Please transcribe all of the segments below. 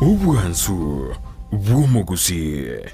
Obwansu bw'omogusii.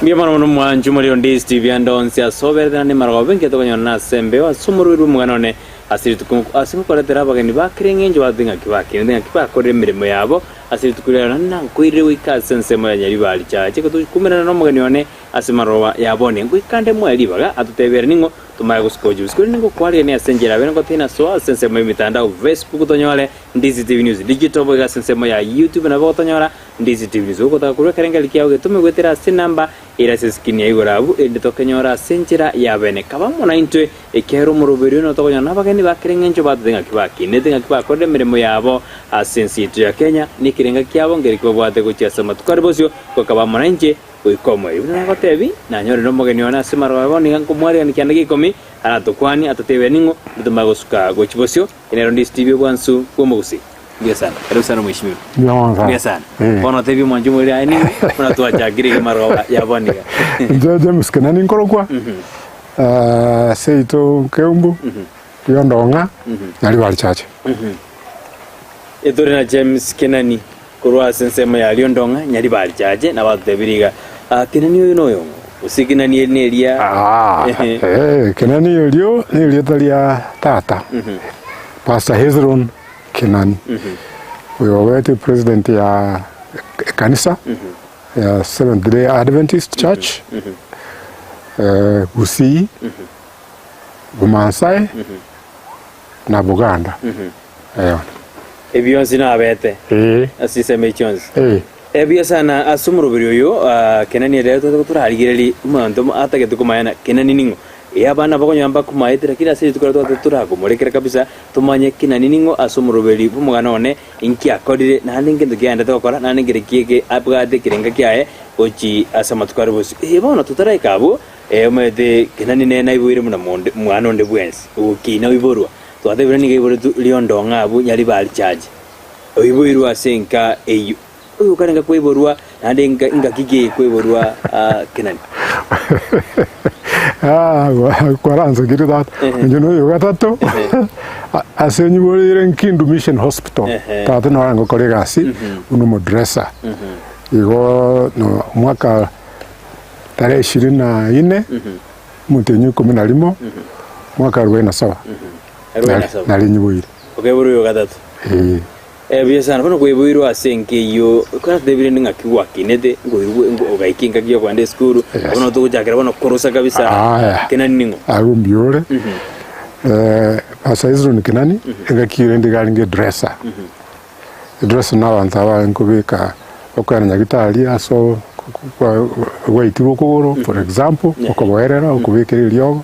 Mbuya mono mono mwanchu more onde Steve ande onsi ase oberete naende marogoba enke tokonyora ase embeo ase omorweri bw'omogano one ase rituko ase ngokoretera abageni ba kera eng'encho batete ng'aki bakinete ng'aki bakorire emeremo yabo Ase rituko riaye naende nakoirire goika ase ensemo ya Nyaribari Chache, gotokumerana nomogeni one ase maroba ya bone. Ngoika nde moe ribaga atotebie ere ning'o, tomanye gosuka ojusi. Korende ngokwarigania ase enchera abere ngoteina soa ase ensemo y'emitandao Facebook tonyore Ndizi TV News Digital boigo ase ensemo ya YouTube nabo gotonyora Ndizi TV News. Gogotaka korwa ekerengererio kiao getome goetera ase enamba ere ase escreen ya igoro abwo erinde tokenyore ase enchera ya bene. Kaba amo naintwe Ekiagera omoroberio oyo notokonyora nabageni ba kera engencho batete ng'aki bakinete, ng'aki bakorire emeremo yabo ase ense yaito ya Kenya, na ekerenga kiabo nkereki babwate gochia ase amatuko are bosio, gokaba amo nainche goika omoerio. Buna nagotebi, nanyorire omogeni one ase amarogo bono niga nkomwarigania kianda gia ikomi, aratokwanie, atotebie ning'o, ntotomanye gosuka gochia bosio, ere nero ndisitibie obwansu bw'omogusii. Mbuya sana. Karibu sana mheshimiwa. Mbuya mono sana. Mbuya sana. Eh. Bono otebie omwanchi omoiri aye ning'o, buna twachakire iga marogo ya bono iga. Inche James Kenani nkorokwa. Seito Keumbu, Riondong'a, Nyaribari Church. Etore na James Kenani korwa ase ensemo ya Riondong'a, Nyaribari Church, nabo atotebirie iga, Ah, Kenani oyo noyong'o? Gose Kenani eri neria Ah, eh, Kenani erio nerieta ria tata, Pastor Hezron Kenani, oyo obete president ya ekanisa ya Seventh Day Adventist Church, Gusii, Bomaasai na Buganda. Eeh. Ebi bionsi nabete Ee. ase chinsemo echi chionsi. Ee. Ebuya sana ase omoroberi oyo, ah, Kenani ere tote torarigererie omonto atagete komanya Kenani ning'o. Ee abana bakonyora mbakomaete lakini ase rituko riria twatete torakomorekera kabisa tomanye Kenani ning'o ase omoroberi bw'omogano one, inki akorire, naende ngento ki aendete gokora, naende nkere ki eke abwate ekerenga kiaye gochi ase amatuko are bosio. Ee bono totaraika abwo, ee omanyete Kenani nere naiboire buna monde mwana onde bwensi, ogokina oiborwa. Twatebire nigo aiboretwe riondong'a abwo Nyaribari Church, oiboirwe ase enka eyio. Oyo okarenge koiborwa naende enga engaki ki koiborwa ah, Kenani? Ah, kwaransekire tata. Ehe. Inche noyo gatato Ehe. ase nyiboreire Nkindu Mission Hospital. Ehe. Tata noro ngokora egasi buna omodresser. Igo no mwaka tarehe ishirini na ine omotienyi ikomi na rimo mwaka arubaini na saba Arubaini na saba. nari nyiboire. Okaiborwa oyo gatato. Ee. Buya sana, bono kwaiboirwe ase enka eyio, ekero rende ng'aki gwakinete, nkoirwe nko ogaika engaki ya kogenda esukuru, Yes. bono togochakera bono korosa kabisa, Aya. Kenani ning'o? Agwo mbuya ore. Pastor Hezron Kenani, engaki rende iga arenge edresser. Edresser na abanto aba barenge kobeka okoenda nyagitari ase o- gwaitirwe okogoro for example, okoboerera, okobekera eriogo,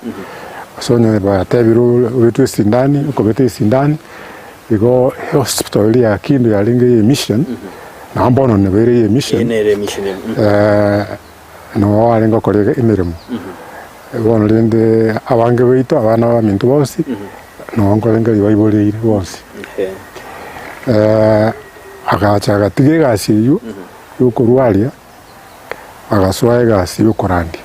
ase onye batebire obetwe esindani, okobeta esindani. Igo hospital eria ya Kindu yarenge eye mission, nabo bono nabo ere eye mission, Eye nere emission eye, mm. eh, nabo barenge gokora ege- emeremo. Bono rende abange baito abana baminto bonsi, nabo nkorenge baiboreire bonsi. Ehe. Agacha agatiga egasi eywo ya okorwaria, agasoa egasi ya okorandia.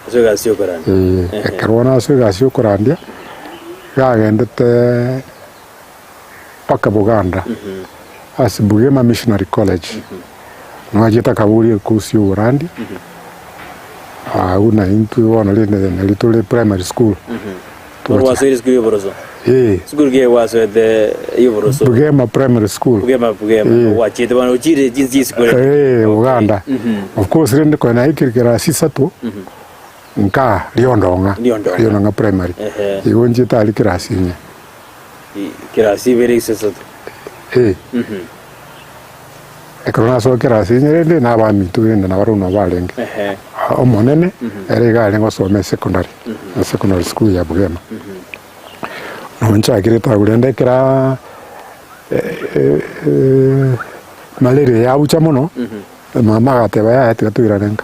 Ase egasi ya okorandia. Eeh, Ehe. ekero bono asoa egasi ya okorandia, gagendete mpaka Buganda, ase Bugema Missionary College, nabo achiete akaboria ecourse ya oborandia, abwo na intwe bono rende nari tore primary school. Bono gwasoire esukuru ya oboroso? Ee. Sukuru ki gwasoete ya oboroso? Bugema Primary School. Bugema, Bugema. Ee. Gwachiete bono ochire chinsi chia isiko rende. Ee, Uganda. Mhm. Of course rende konya naikire kerasi isato, nkaa Riondong'a, Riondong'a. Riondong'a Primary. Ehe. Igo nchiete aria kerasi inye. Kerasi ibere gose isato. Ee. Mhm. Ekero nasoa kerasi inye rende, na abaminto rende nabarabwo nabo barenge. Ehe. Omonene, ere iga arenge gosoma esecondary, esecondary school ya Bugema. Nabo nchakire tabu rende ekera malaria yabucha mono, mama agateba yaya tiga toirane nka.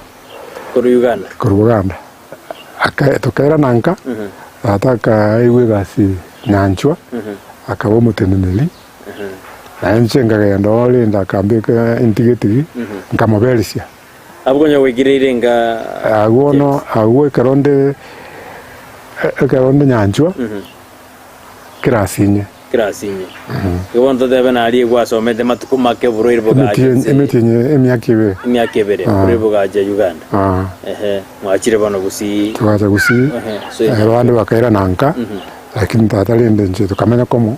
Korwa Uganda? Korwa Uganda. Aka tokairana nka, tata akaigwa egasi nyanchwa, akaba omoteneneri, naye inche nkagenda oo rende akambeka entigetigi. Nkamoberisia. Abwo konya gwaikereire enka Agwo bono, agwo ekero nde ekero nde nyanchwa, kirasi inye. Kirasi inye. Igo bono totebe naria gwasomete matuko make oborwaire bogacha Emetienyi ase emetienyi emiaka ebere. emiaka ebere, oborwaire bogacha Uganda. Ah. Ehe, mwachire bono gusii. Togacha gusii, Ehe, so eh, abande bakairana nka, lakini tata rende inche tokamenya komo,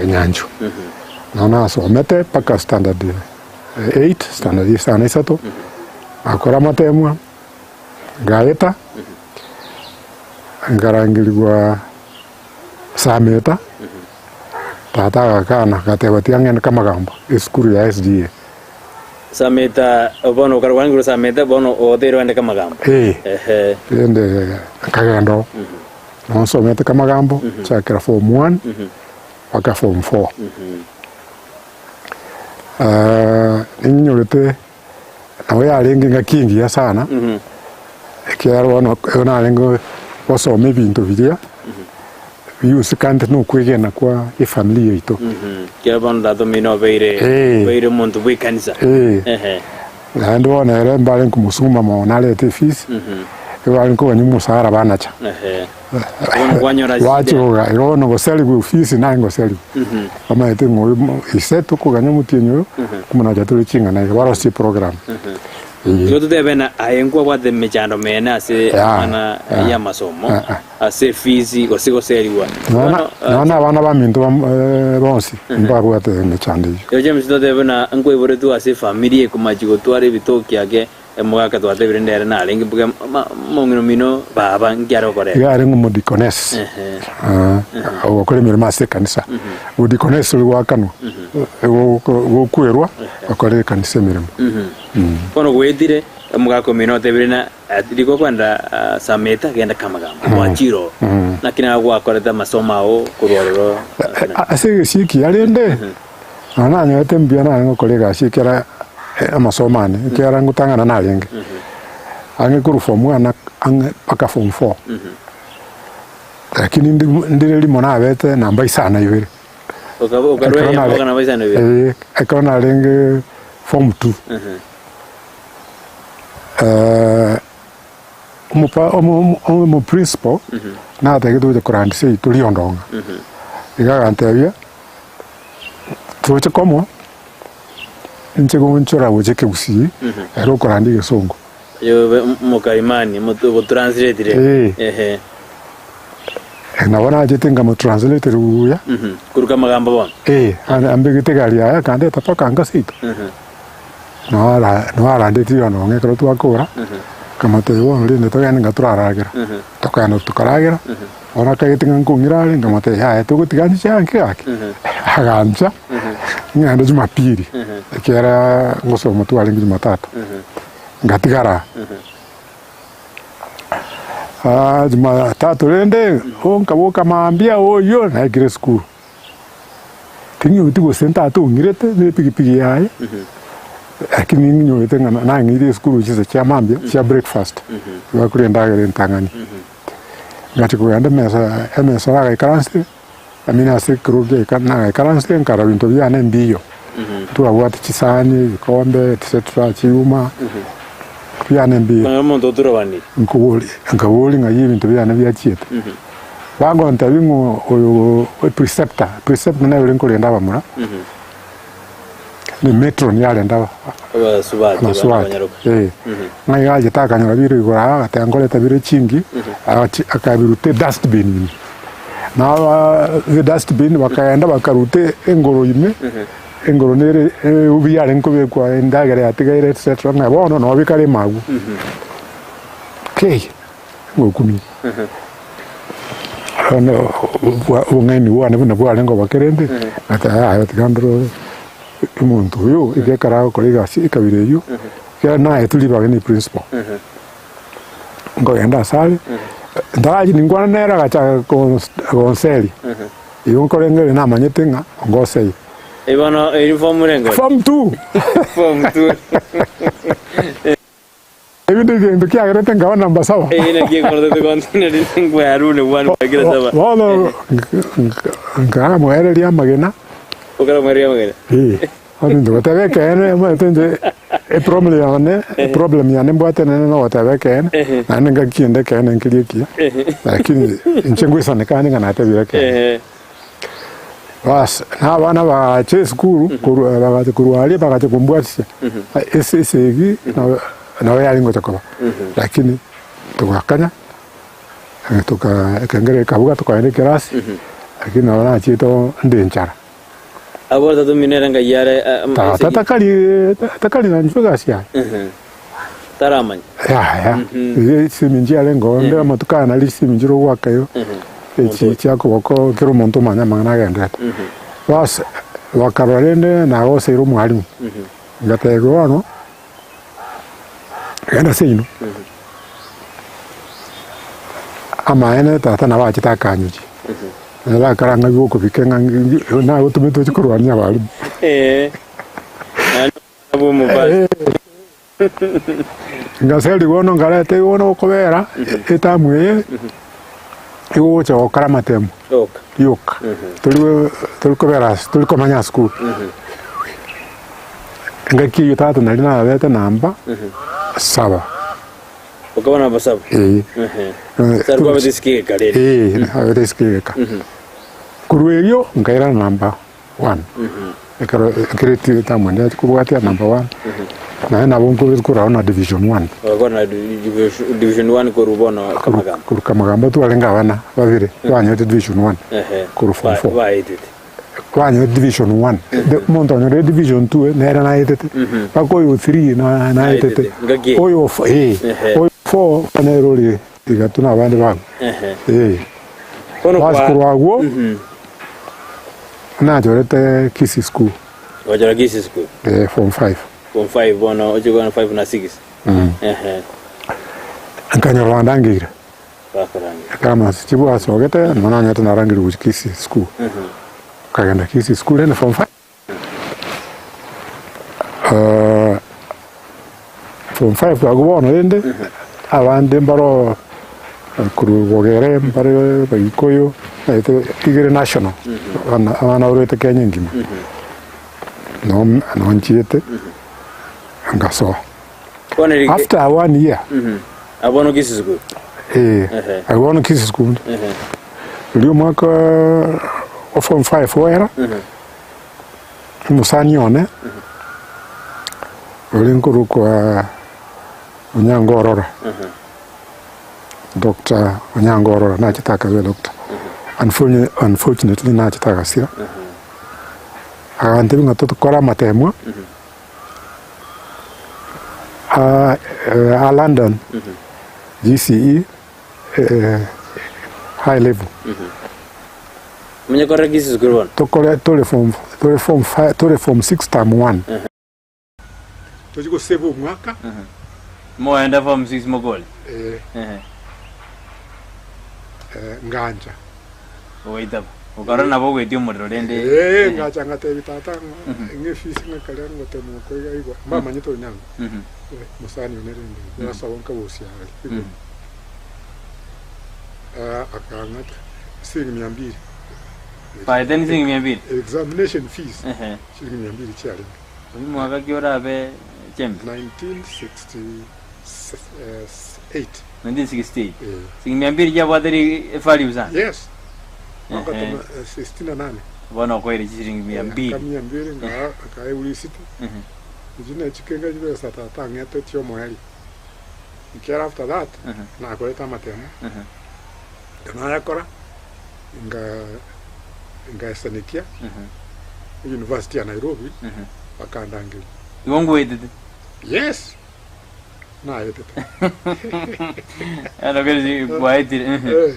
nyanchwa. Nabo nasomete mpaka standard eight, standard isano na isato, ngakora amatemwa, ngaeta, nkarangerigwa Sameta, tata agakana agateba tiga ng'ende Kamagambo esukuru ya SDA. Sameta, bono okare kwarenge Sameta bono oteire ogende Kamagambo. Ee, Ehe. rende nkagenda oo, nabo nsomete Kamagambo, nchakera form one, mpaka form four. Ninyorete nabo yarenge engaki engiya sana, ekiagera bono ekero narenge gosoma ebinto biria, biusikante na okwegena kwa efamiri yaito. Ekiagera bono tata omino obeire Eh. obeire omonto bwa ekanisa. Eh. Ehe. Naende bono ere mbare nkomosuma mono arete efees, ebare nkoganywa omosara banacha. Ehe. Bono kwanyora shida. Gwachoka igo bono goserigwa ofisi naye ngoserigwa. Bamaete ng'a oyo mo- ise tokoganya omotienyi oyo, omonacha tore ching'ana iga, barosie eprogram. Eeh. Igo totebe ng'a aye nkwabwate emechando mene ase Yeah, amang'ana yeah. y'amasomo, Eh, eh. ase efees, gose goserigwa. Nonya Bono, nonya na abana baminto bam- eh, bonsi mbabwate emechando eyio. Igo James totebe buna nkoiboretwe ase efamiri ekomachi gotwara ebitoki ake, Omogaka twatebire nere narenge mbuya omong'ina omino baba nki are gokorera. Iga arenge omodikonesi, Ehe. ogokora emeremo ase ekanisa. Odikonesi ori goakanwa, gokwerwa okore ekanisa emeremo. Bono goetire omogaka omino otebire na riko kwenda Sameta genda Kamagambo gwachire oo. Naki naye gwakorete amasomo ao korwa ororo. Ase egesio ekiya rende, Nonya nanyorete mbuya narenge gokora egasi ekero amasomo ane, ekiagera ngotang'ana narenge, ang'e korwa form one ang'e mpaka form four. Lakini ndi ndire rimo nabete namba isano na ibere. Okaba okarwa Ekero eyemo nare mpaka namba isano na ibere. eh, ekero narenge form two, omopa omo omo principal natagete gocha korandia seito riondong'a, iga agantebia. Toche komo, inche gonchora gocha ekegusii, ere okorandia egesongo. Oyo omokalimani ogotranslateire. Eh. Ehe. Nabo nachete nkamotranslateria buya. Koruka amagambo bono. Eh, ambegete egari yaye akandeta mpaka nka seito. Noo noo arandetie riondong'a ekero twakora, nkamotebia bono rende togende nka toraragera. Tokagenda tokaragera, bono akagete ng'a nkong'ira are, nkamotebia yaya togotiga nchiche anke gaki, agancha, ng'ende jumapili, ekiagera ngosoma twarenge jumatatu, ngatigara aa. Jumatatu rende, oh nkaboka mambia oywo, naikire esukuru. Ting'igweti gose tata ong'irete na epigipigi yaye, lakini ning'igwete ng'a nang'eire esukuru chinsa chia mambia chia breakfast, bakoria endagera entang'ani. Ngachia kogenda emesa emesa nagaikaransire, I mean ase ekerogo kiaika nagaikaransire nkarora ebinto biane mbiyo, ntwabwate chisani, ebikombe etc chiuma, biane mbiyo. Nonya omonto oturobanire. Nkoboria nkaboria ng'ai ebinto biane biachiete. Bagontebia ng'a oyo preceptor, preceptor nere ore nkorenda abamura, ne matron yarenda aba Abasubati bana abasubati, abanyaroka. eh. Ng'a iga achete akanyora bire igoro aa agateba nkoreta bire chingi, agachi akabiruta edustbin ime. Na aba edustbin bakagenda bakaruta engoro ime, engoro nere eubi yarenge kobekwa endagera yatigaire etc. Ng'a bono nabo bikare ime agwo. Kei! Ngokumia. Bono obong'aini bwane buna bwarenge oboke rende, ngateba yaya tiga ndore omonto oyo iga ekero agokora egasi ekabira eywo, ekero naetwe ribaga ne principal, nkogenda ase are, ntarachia ninkwana nere agachaka gonseria, igo nkorengereria namanyete ng'a ongoseire. Bono eri form renge ore? Form two. Form two. Ebinto egento kiagerete nkaba namba saba. Eye naki ekorete gonteneri nkwarure bwana kira saba. Bono nkamoereria amagena. Okamoereria amagena. Ee, bono intwe goteba ekeene omanyete inche. Eproblem yane, eproblem yane mbwate enene nogoteba ekeene, naende ngaki ende ekeene nkeria ekiya, lakini inche ngoisaneka ande ng'a natebire ekeene. Baas, na abana bagacha esukuru, korwa bagacha korwa aria bagacha kombwatisia, ase esegi nabo nabo yarenge gocha koba, lakini togakanya, toka ekengere gekabuga tokagenda ekerasi, lakini nabo nachiete inde enchara. Abwo tata omino ere ngai are Tata takari takari na inchwe egasi yaye. Taramanya. Yaya, chisemi nchiarenge oo, onde amatuko aya nari chisemi nchire ogoaka igo, echi chia koboko kera omonto omanye amang'ana agenderete. Bas, bakarora rende nagoseire omwalimu, ngatebigwa bono, genda seino, amaene tata nabo achete akanyochia. Nere akarang'aigwa okobika ng'a nagotomete oche korwania abalimu. Ee. Naende omwana bw'omobasi. Ngaseri bono nkareta igo bono okobera etamu eye igo ogocha gokora amatemo Yoka. yoka tori tori kobera ase tori komanya ase sukuru. Engaki eyio tata nari nabete namba saba. Okaba namba saba. Ee. Ehe. Sari kwabete isiko egeka rende. Ee, nabete isiko egeka. Korwa erio nkairana namba one. Ekero ekero etamu ende yacha kobwatia namba one, naende nabo nkorwa korwa na division one. Ogakora na division one korwa bono Kamagambo. Korwa Kamagambo twarenge abana babere banyorete division one Ehe. korwa form four. Baetete. Banyorete division one, omonto onyorire division two nere naetete, mpaka oyo three naetete, Naetete. Ngaki. oyo ee, Ehe. oyo four nere ore iga na abande babo Ehe. ee. Bono Basi kwa korwa agwo nachorete Kisii school Gwachora Kisii school. eh, form five. Form 5 bono oche kogenda 5 na 6. Ehe. Nkanyora bandangeire Bakorangeria. ekero amasi chibwasogete nabo nanyorete narangerigwe gochia Kisii school. Nkagenda Kisii school rende form five. Form five agwo bono rende, abande mbaro korwa bogere mbare bagikuyu naete igere national, abana abana barwete Kenya engima, no no nchiete ngasoa. Bono eri After one year, Abwo bono Kisii school. eh, Ehe. agwo bono Kisii school, Ehe. riria omwaka o form five oera, Omosani one ore nkorokwa Onyango Orora, Doctor Onyango Orora nachete akaba edoctor, unfortunately nachete agasira, agantebia ng'a totokore amatemwa a London GCE. high level. Omenye korera ki chisukuru bono? Tokore tore form tore form five tore form six term one. Tochi gosave omwaka. Moende form six mokore? Eh. Ngancha. Ogaitaba. Okarora nabo ogoetia omorero rende. Eh, ngacha ngatebia tata ng'a ng'a efees ng'a karia ngotema okoiga igwa mbamanyete onyango. Mosani one rende ngasaba nkabosia aria igoro. Akang'ata siringi mia mbili. Baete ni siringi mia mbili? Examination fees Ehe. siringi mia mbili chiarenge. Oyio mwaka ki orabe chembe? 1968. 1968. Eh. Siringi mia mbili chiabwate ri evalue sana? Yes. Mwaka Ehe. tama 68. Bono okoire chisiringi mia mbili. Aka mia mbili nga aka eurisiti. Echi nechikenga chibesa tata ang'ete chiomoerio. Ekiagera after that nakorete amatemo, ekero nayakora nga ngaesanekia university ya Nairobi bakandangeria. Igo ngwetete? Yes, naetete. Yaani kweli kwaetire. Eh,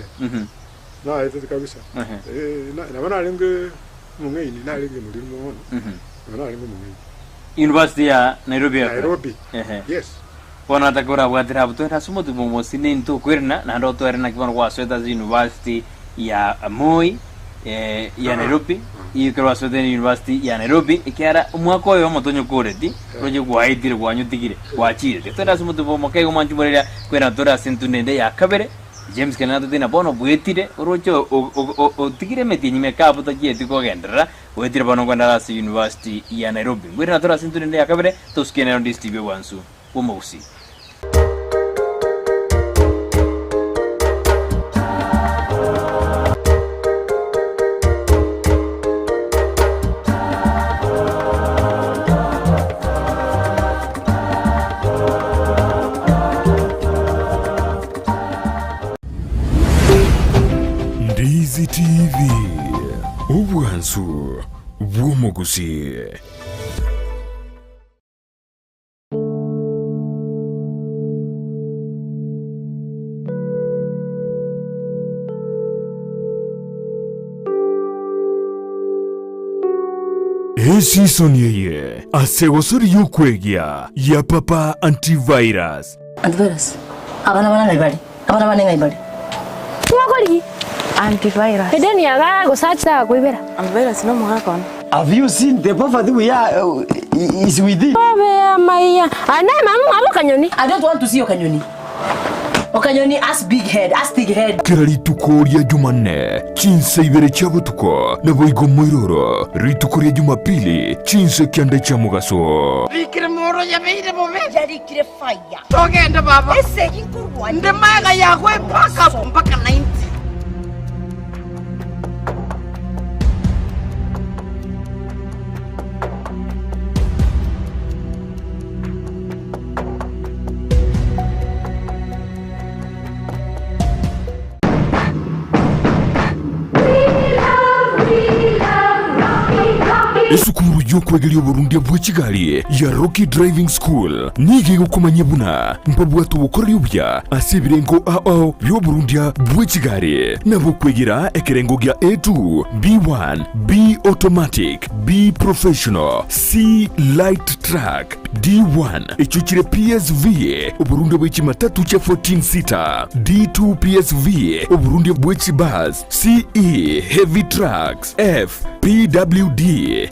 naetete kabisa. Eh, na- nabo narenge omong'aini, narenge omoriri mono, nabo narenge omong'aini. University ya Nairobi ekore. Nairobi, Ehe. yes. Bono atake orabwatire abwo twende ase omotumo omosine intwe okwerena naende otwere naki bono gwasoete ase university ya Moi eh, ya Nairobi ekero gwasoete university ya Nairobi ekiagera omwaka oyomo tonyokoreti roche gwaetire gwanyotigire gwachire. Twende ase omotumo omoke igo mwanchumoriria kwerena tore ase entunda ende ya kabere. James Kenene atotebie ng'a bono bwetire oroche otigire emetienyi mekabu tachieti kogenderera, bwetire bono nkoenda are ase University ya Nairobi. Nkoirana tore ase intwe rende ya kabere, tosukie nero Ndizi TV obwansu bw'omogusii. Ndizi TV, obwansu bw'omogusii. Esisoni eye ase egosori y'okwegia ya Papa Antivirus. Antivirus, Abana bane ng'ai bare? Abana bane ng'ai bare? Ng'okorigia Antivirus. Edeni agaa gose ache agokoibera. Antivirus nomogaka one. Have you seen the poverty we are is within? Obe amaiya. Aye naye mama omwabo Okanyoni. I don't want to see Okanyoni. Okanyoni has big head, has thick head. Kera rituko ria Jumanne, chinsa ibere chia botuko, naboigo moiroro, rituko ria Jumapili, chinsa kianda chia mogaso. Rikire moro yabeire bobe. Yarikire fire. Togende baba. Esegi nkorwania. Inde maega yago mpaka mpaka 90. Esukuru y'okwegeria oborundia bwe chigari ya Rocky Driving School nigo egokomanyia buna mbabwate obokoreri obuya ase ebirengo ao bi'oborundia bwe chigari nabo okwegera ekerengo gia A2, B1, B Automatic, B Professional, C Light Truck, D1 echio chire PSV, oborundia bwe chimatatu chia 14 seater, D2 PSV, oborundia bwe chibus, CE Heavy Trucks, F PWD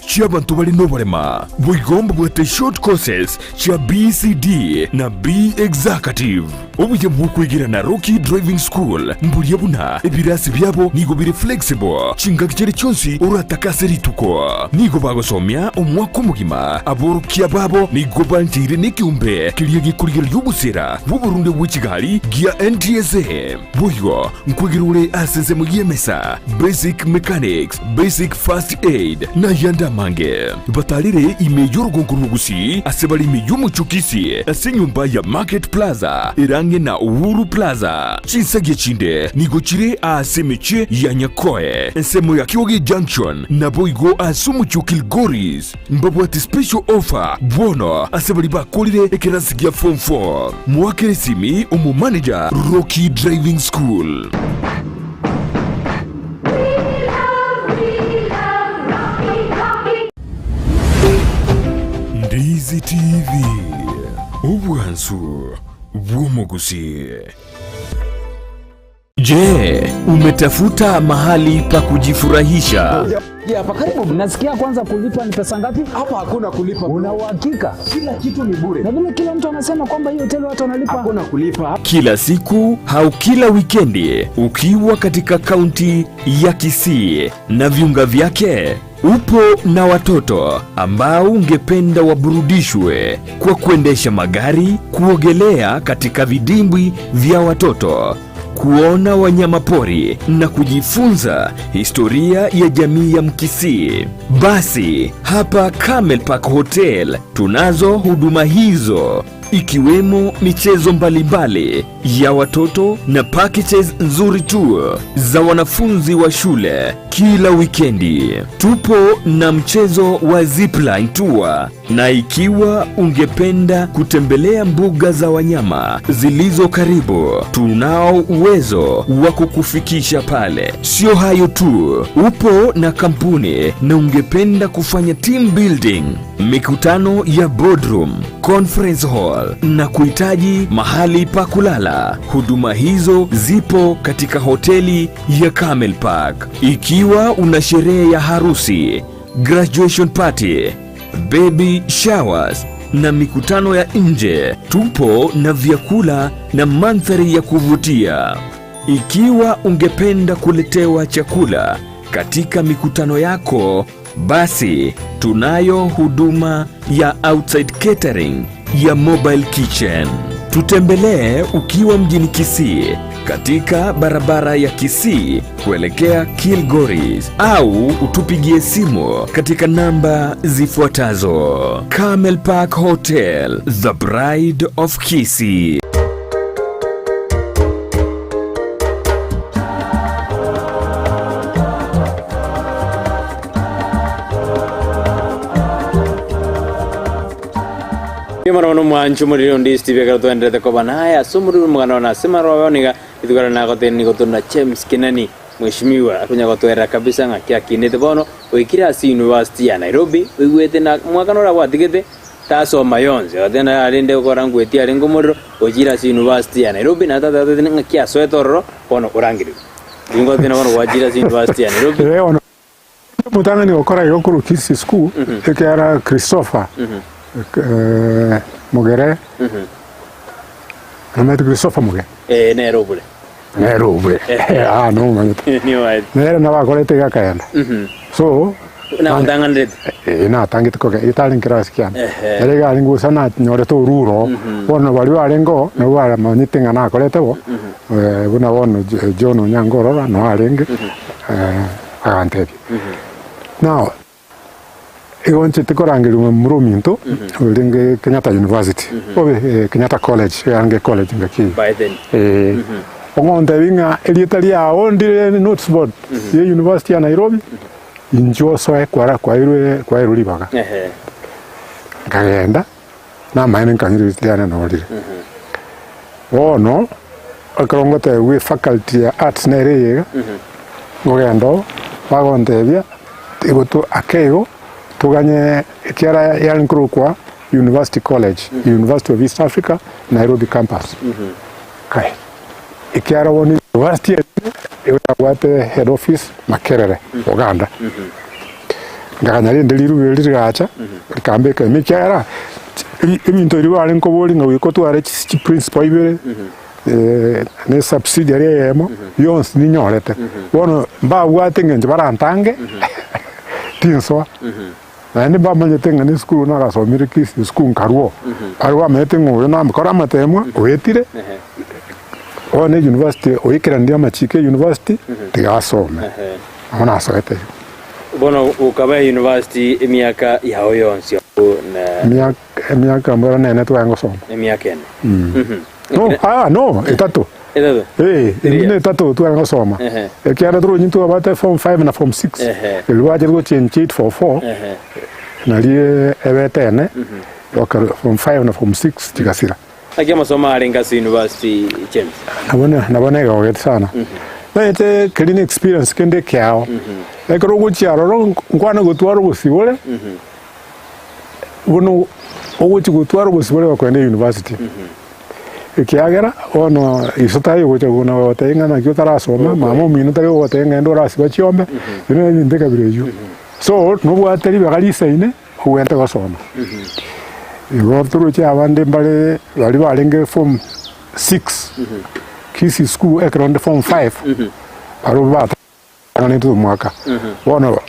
chi'abanto bare noborema. Boigo mbabwate short courses chia BCD na B Executive. Obuya bw'okwegera na Rocky Driving School mboria buna ebirasi biabo nigo bire flexible chingaki chiria chionsi oratake ase rituko. Nigo bagosomia omwaka omogima, aborokia babo nigo bancheire nekeombe keria gekorigereria obosera bw'oborunde bwe chigari gia NTSA. Boigo nkwegera ore ase ensemo y'emesa, basic mechanics, basic first aid, na ayande amange. Batarire ime y'orogongo rw'Ogusii ase bare ime y'omochie o Kisii ase enyomba ya Market Plaza ere ang'e na Uhuru Plaza. Chinsagia chinde nigo chire aase emechie ya Nyakoe, ensemo ya Kioge Junction, naboigo ase omochie o Kilgoris. Mbabwate special offer bono ase baria bakorire ekerasi gia form 4. Moakere esimi omomanager Rocky Driving School. Ndizi TV, obwansu bw'omogusii. Je, umetafuta mahali pa kujifurahisha? Hapa karibu. Nasikia kwanza kulipa ni pesa ngapi? Hapa hakuna kulipa. Una uhakika? Kila kitu ni bure. Na vile kila mtu anasema kwamba hii hoteli watu wanalipa. Hakuna kulipa. Kila siku au kila wikendi ukiwa katika kaunti ya Kisii na viunga vyake, upo na watoto ambao ungependa waburudishwe kwa kuendesha magari, kuogelea katika vidimbwi vya watoto, kuona wanyamapori na kujifunza historia ya jamii ya Mkisii. Basi hapa Camel Park Hotel tunazo huduma hizo ikiwemo michezo mbalimbali ya watoto na packages nzuri tu za wanafunzi wa shule kila wikendi. Tupo na mchezo wa zipline tour, na ikiwa ungependa kutembelea mbuga za wanyama zilizo karibu, tunao uwezo wa kukufikisha pale. Sio hayo tu, upo na kampuni na ungependa kufanya team building, mikutano ya boardroom, conference hall na kuhitaji mahali pa kulala, huduma hizo zipo katika hoteli ya Camel Park. Ikiwa una sherehe ya harusi, graduation party, baby showers na mikutano ya nje, tupo na vyakula na mandhari ya kuvutia. Ikiwa ungependa kuletewa chakula katika mikutano yako, basi tunayo huduma ya outside catering ya Mobile Kitchen. Tutembelee ukiwa mjini Kisii katika barabara ya Kisii kuelekea Kilgoris au utupigie simu katika namba zifuatazo: Camel Park Hotel, The Bride of Kisii. Mbuya mono mwanche omoriri onde Steve ekero twenderete koba naye ase omoriri omogano one ase marobe one iga rituko riane nagotebia nigo tore na James Kinani mweshimiwa akonya gotoerera kabisa ng'aki akinete bono oikire ase University ya Nairobi oigwete na omwaka noro abwatigete tasoma yonsi agateba naye arende gokora ngweti arenge omorero ochire ase University ya Nairobi na tata atatebete ng'aki asoete ororo bono orangerigwe. Ingo bono gwachire ase University ya Nairobi. Omotang'ani gokora igo korwa Kisii School ekiagera Christopher Mogere, nomanyete Christopher Mogere? Ee, nere obure. Nere obure, ah nomomanyete. Niomanyete. Nere nabo akorete iga akaenda. So, Nagotang'anerete? Ee, natangete kogenda, etari nkirasi kiane. Ehe. Ere iga arenge gose nanyorete oruro, bono baria barenge oo, nabwo baramanyete ng'a nakorete bo, buna bono John Onyango ororo noo arenge. Agantebia, Now, igo nchete korangeria momura ominto orenge Kenyatta University, obe Kenyatta College, yarenge college ngaki eyio. By then. Eh, ogontebia ng'a erieta riao ndire notice board ya University ya Nairobi, inchuo osoe kwara kwairwe kwairwe ribaga. Ehe. Nkagenda, namaene nkanyora erieta riane noo rire. Bono, ekero ngotebiwa efaculty ya arts nere eye iga, nkogenda oo, bagontebia, igo to ake igo, toganye ekiara yare nkorokwa University College, University of East Africa, Nairobi campus. Kai, ekiara bono university eye igo yabwate head office Makerere, Uganda. Nkaganya rende riruba erio rigacha, rikambeka ime ekiagera ebinto ebi bare nkoboria ng'a goika otware chiprinciple ibere, na esubsidiary eyemo, bionsi ninyorete. Bono mbabwate eng'encho barantange, tinsoa. Naende mbamanyete ng'a nesukuru nagasomire Kisii school nkarwa oo, baria bamanyete ng'a oyo namokore amatemwa, oetire, bono euniversity oikeranire amachiko ya university, tiga asome. Nabo nasoete igo. Bono okaba university emiaka yao yonsi abwo na. Emiaka emiaka mboro nene tware gosoma. Emiaka ene. No, ah no, etato. Etato? Eh, emi ne etato tware gosoma. Ehe. Ekiagera toronyi twabate form 5 na form 6. Ehe. Erio gwachire gochange 844 Ehe. nari ebete ene, bakara form 5 na form 6 chigasira. Naki amasomo arenge ase university James? Nabo nabo negogete sana. Naete keria ne experience kende ekeao. Ekero ogochia aroro nkwane gotwara obosibore, bono ogochia gotwara obosibore gokoenda university. Ekiagera bono iso tari gocha buna gogotebia ng'a naki otarasoma, mama omino tari gogotebia ng'a enda orasiba chiombe, ebio na ebinto ekabira eyio. So nobwate ribaga risaine ogwente gosoma. Igo toroche abande mbare baria barenge form six, Kisii school ekero nde form five, barobwo batang'anete omwaka. Bono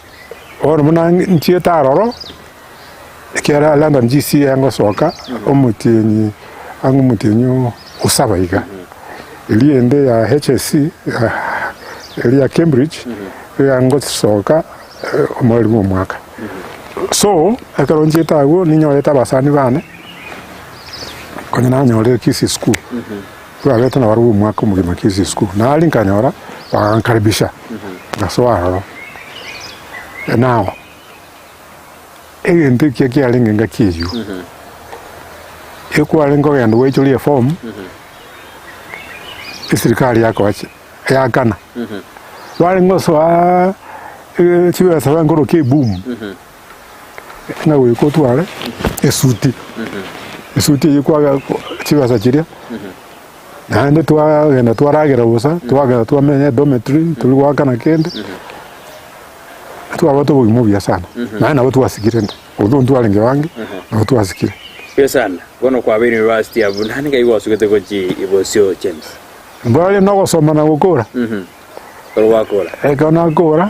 bono buna nchiete aroro, ekiagera London GCA ngosoka omotienyi ang'e omotienyi o saba iga. Eria ende ya HSC, eria ya Cambridge, iga ngosoka omoreri bwa omwaka. So, ekero nchiete agwo ninyorete abasani bane, konya nanyorire Kisii school, twabete nabarobwo omwaka omogima Kisii school, naria nkanyora bagankaribisha, ngasoa aroro. Now, egento ekiya kiarenge engaki eywo, ekwarenge kogenda gwaichoria eform, eserikari yakoa chi yakana, barenge gosoa chibesa barenge koroka eboom, ng'a goika otware esuti, esuti eywo kwaga chibesa chiria, naende twagenda twaragera bosa, twagenda twamenya edormitory, tori goakana kende, twabwate obogima obuya sana, naende nabo twasikire inde, although ntwarenge bange, nabo twasikire. Buya sana, bono kwabeire university abwo, nani ngai gwasugete gochia bosio James? Mbore nogosoma na gokora. Ekero gwakora. Ekero nakora,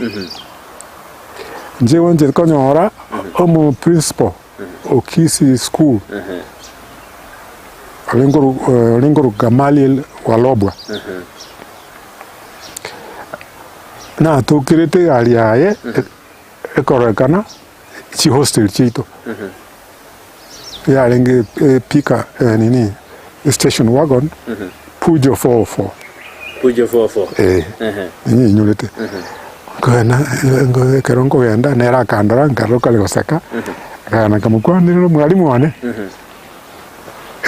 inche igo nchete konyora omo principal o Kisii school, orenge oro orenge oro Gamaliel Walobwa. Natokerete egari yaye, ekororekana chihostel chiaito, yarenge epika nini station wagon Peugeot 404. Peugeot 404. Eh, ninyenyorete. Nkogenda nko- ekero nkogenda nere akandora nkarora kare goseka, nkagenda nkamokwanera omwalimu one,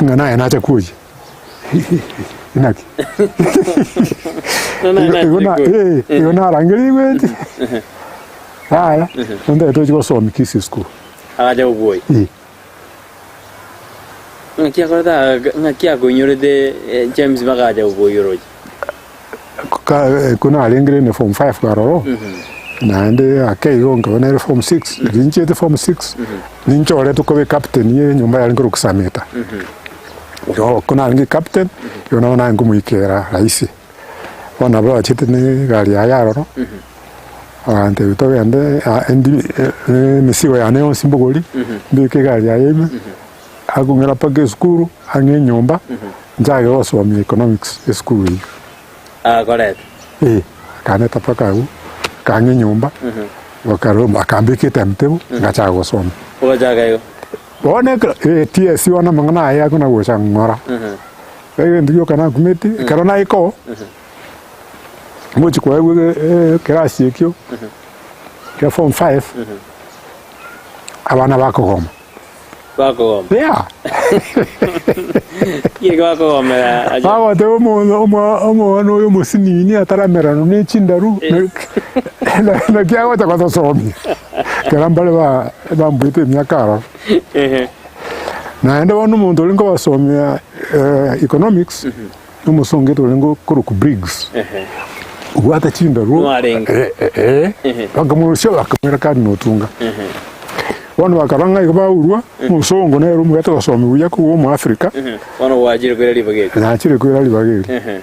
ng'a naye nacha kwoyia. Inaki? Naye Igo na- nache eh, igo narangerigwe eti. Yaya, nonde tochi gosomia Kisii school. Agacha gokwoyia. Eh. Ng'aki akorete aa ng'aki akoinyorete James bagacha gokoiyora oche? Ka- ko narengire ime form five aroro, naende ake igo nkaba nere form six, riria nchiete form six, ninchoretwe koba ecaptain ya enyomba yarenge korokwa Sameta. Igo ko narenge ecaptain, igo nabo narenge komoikera rahisi. Bono nabo bachete na egari yaye aroro, bagantebia togende endi emesigo yane yonsi mbogori, mbeke egari yaye ime, akong'ira mpaka esukuru, ang'e enyomba, nchake gosomia economics esukuru eyio. Agakoreta. Eh, akaneta mpaka agwo, akang'a enyomba, bakaroma akambeka etimetable, ngachaka gosoma. Ogachaka igo. Bono ekero TSC bono amang'ana aya akona gocha ng'ora. Egento gioka nakumeti, ekero naika oo, ngochi koegwa ekerasi ekio kia form five, abana bakogoma. Bakogoma. Yeah. Ki bakogomera ache? Bagoteba omo- omo- omwana oyo omosinini ataramerana ne chindaru, naki agocha gotosomia. Ekero mbare ba bambuete emiaka aroro. Ehe. Naende bono omonto oria nkobasomia economics, omosongo gete orenge okorokwa Briggs, obwate chindaru Nwarenge. bakamorusia bakamoira Cardinal Otunga. Bono bakarora ng'a igo baurwa, omosongo nere omobwate gosomia buya kobua omoafrika, Bono gwachire koira ribaga eri. nachire koira ribaga eri.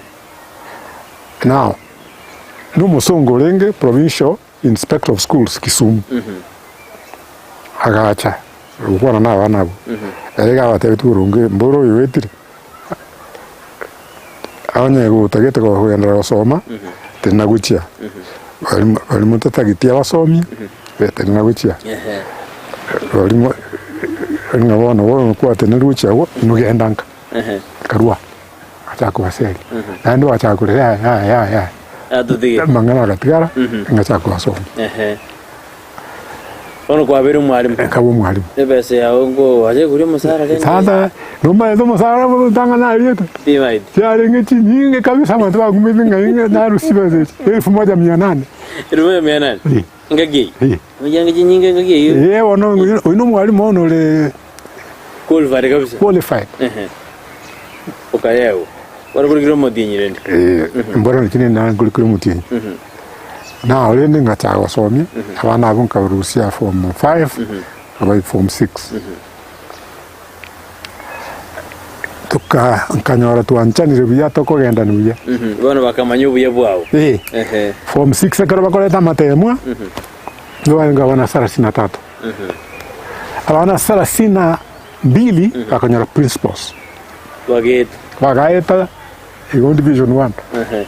Now, na omosongo orenge provincial Inspector of schools Kisumu, agacha gokwana na abana abwo, ere iga abatebetie boronge mboro oyo oetire, onye gotagete kogenderera gosoma, tenena gochia, baria baria motatageti abasomia, tenena gochia, baria mo ng'a bono bono kwatenenire gochia agwo, inwe genda nka, karua. Agachaka kobaseria, naende bagachaka korera yaya yaya yaya yaya, Atotige. amang'ana agatigara, ngachaka kobasomia. Ehe. Bono kwabeire omwalimu. Nkaba omwalimu. Ebesa yago nko ache koria omosara rende. Sasa nomaete omosara ntang'ana nariete, Timaeti. chiarenge chinyinge kabisa abanto bakumete ng'a ing'e narusia chibesa echi, elfu moja mia nane. Elfu moja mia nane? Eh. Engaki eyio? Eh. Oyange chinyinge engaki eyio? Eh bono oyo na omwalimu bono ore Qualified kabisa. qualified. Ehe. Okayewa. Bono korikire omotienyi rende. Eh, mbora naki nende nkorikire omotienyi. Nao rende ngachaka gosomia, abana abwo nkabarusia form five, nkabaika form six. Toka nkanyora twanchanire buya tokogendani buya. Bono bakamanya obuya bwao. Eh, Ehe. form six ekero bakoreta amatemwa, nigo barenge abana sarasini na tatu. Abana sarasini na mbili bakanyora principals. Bagaeta. Bagaeta igo division one. Ehe.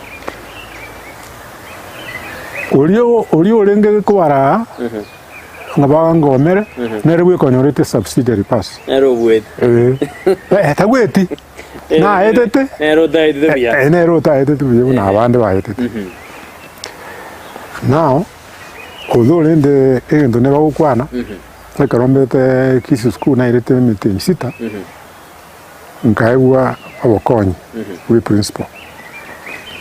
Oria oria orenge kobaraa ng'a bangomere nere bweka onyorete subsidiary pass. Nere obuete. Eh, eh, tagweti naetete Nere otaetete buya. Eh, nere otaetete buya buna abande baetete. Now, although rende egento nebagokwana, ekero mbete Kisii school nairete emetienyi sita, nkaegwa obokonyi bwe principal.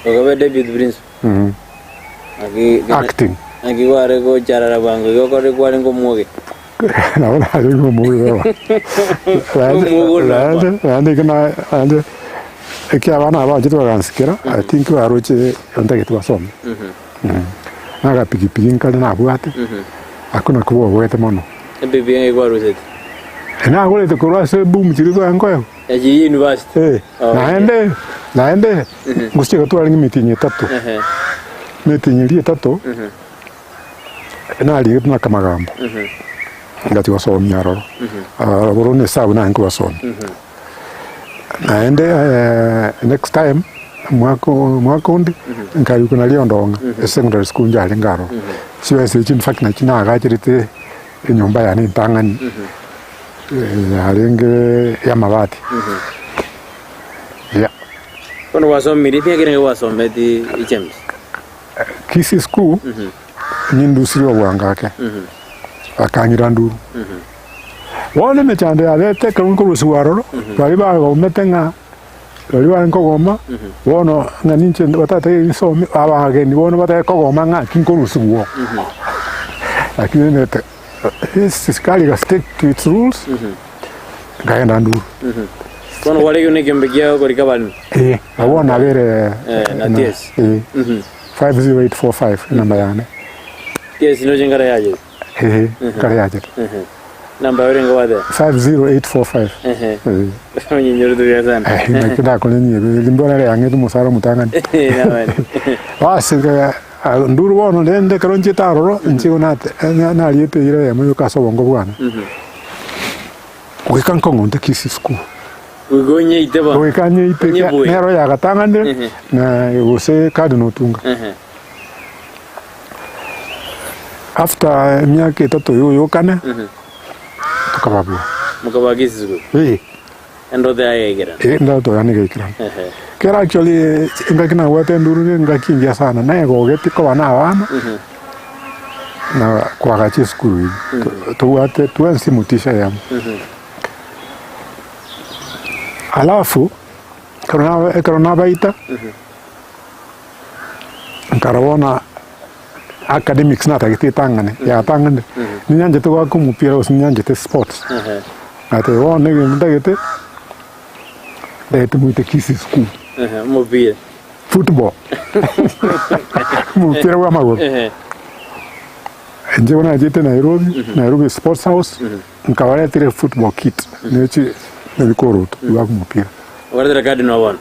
Okabe deputy principal. Naki Acting. Naki kware gocharara bwango igo okore kwarenge omwoge. Nabo narenge omwoge baba. Omwoge Naende naende eke na naende eki abana aba bachete bagansikera, I think baroche ntagete basome. Na agapikipiki nkare nabwate, akwo nakwo bobwete mono. Epikipiki ng'ai kwarusete? Nagorete korwa ase eboom chiria twaye nkoegwa. Echiria university? Eh, Oh, naende. Naende gose iga twarenge emetienyi etato, emetienyi eria etato, narigete na kamagambo, ngachia gosomia aroro, aroro na esabu nare nkobasomia. Naende next time, omwaka omwaka onde, nkarikwa naria Ondong'a, esecondary school njarenge aroro. Chibesa echio in fact nachio nagacherete enyomba yane entang'ani, yarenge ya amabati. Yeah. Bono gwasomirie emiaka erenge gwasometi James? Kisii school, nindusirie obwango ake, bakang'ira nduru. Bono emechando yabete ekero nkorusigwa aroro, baria bagomete ng'a baria bare nkogoma, bono ng'a ninche batatagete nsome, abageni bono batagete kogoma ng'a naki nkorusigwa oo. Lakini omanyete serikali ega stick to its rules, nkagenda nduru. Bono kwarenge buna ekeombe kia okorika abaremi? Eh, abwo bono nabere Eh, na TS. eh, 50845 enamba yane. TS noche nkare yachete? Eh, nkare yachete. Namba yaye orenge gwateba? 50845. Ehe. Eh. Onyenyorete buya sana. Eh, naki ndakore nyebe, rimbora ere yang'ete omosara omotang'ani. Amen. Basi nka- ah, nduru bono rende ekero nchiete aroro, inche igo nate- na- nariete eira eyemo yoka ase obongo bwane. Goika nkong'onte Kisii school. Goika onyeite bono. Goika nyeite Onyebue. nero yagatang'anire Ehe. na gose Cardinal Otunga. Ehe. After emiaka etato yoyokane, tokababua. Mokabua Kisii school. Eh. Endoto yaye egaikerana. Eh, endoto yane egaikerana. Ehe. Kera actually engaki nabwate enduru ne engaki engiya sana, naegogetie koba na abana, na koagacha esukuru eywo. Tobwate twensi motisha eyemo. Alafu, ekero naba ekero nabaita, nkarora bono academics natagete etang'ane, yatang'anire, ninyanchete goaka omopira gose ninyanchete sports, ngateba bono egento ntagete, ntagete moite Kisii school. Omopira. Football. Omopira bwa amagoro. Inche bono nachete Nairobi, Nairobi Sports House, nkabaretera efootball kit, nechi nebikoroto bigoaka omopira. Okaretera Cardinal bono?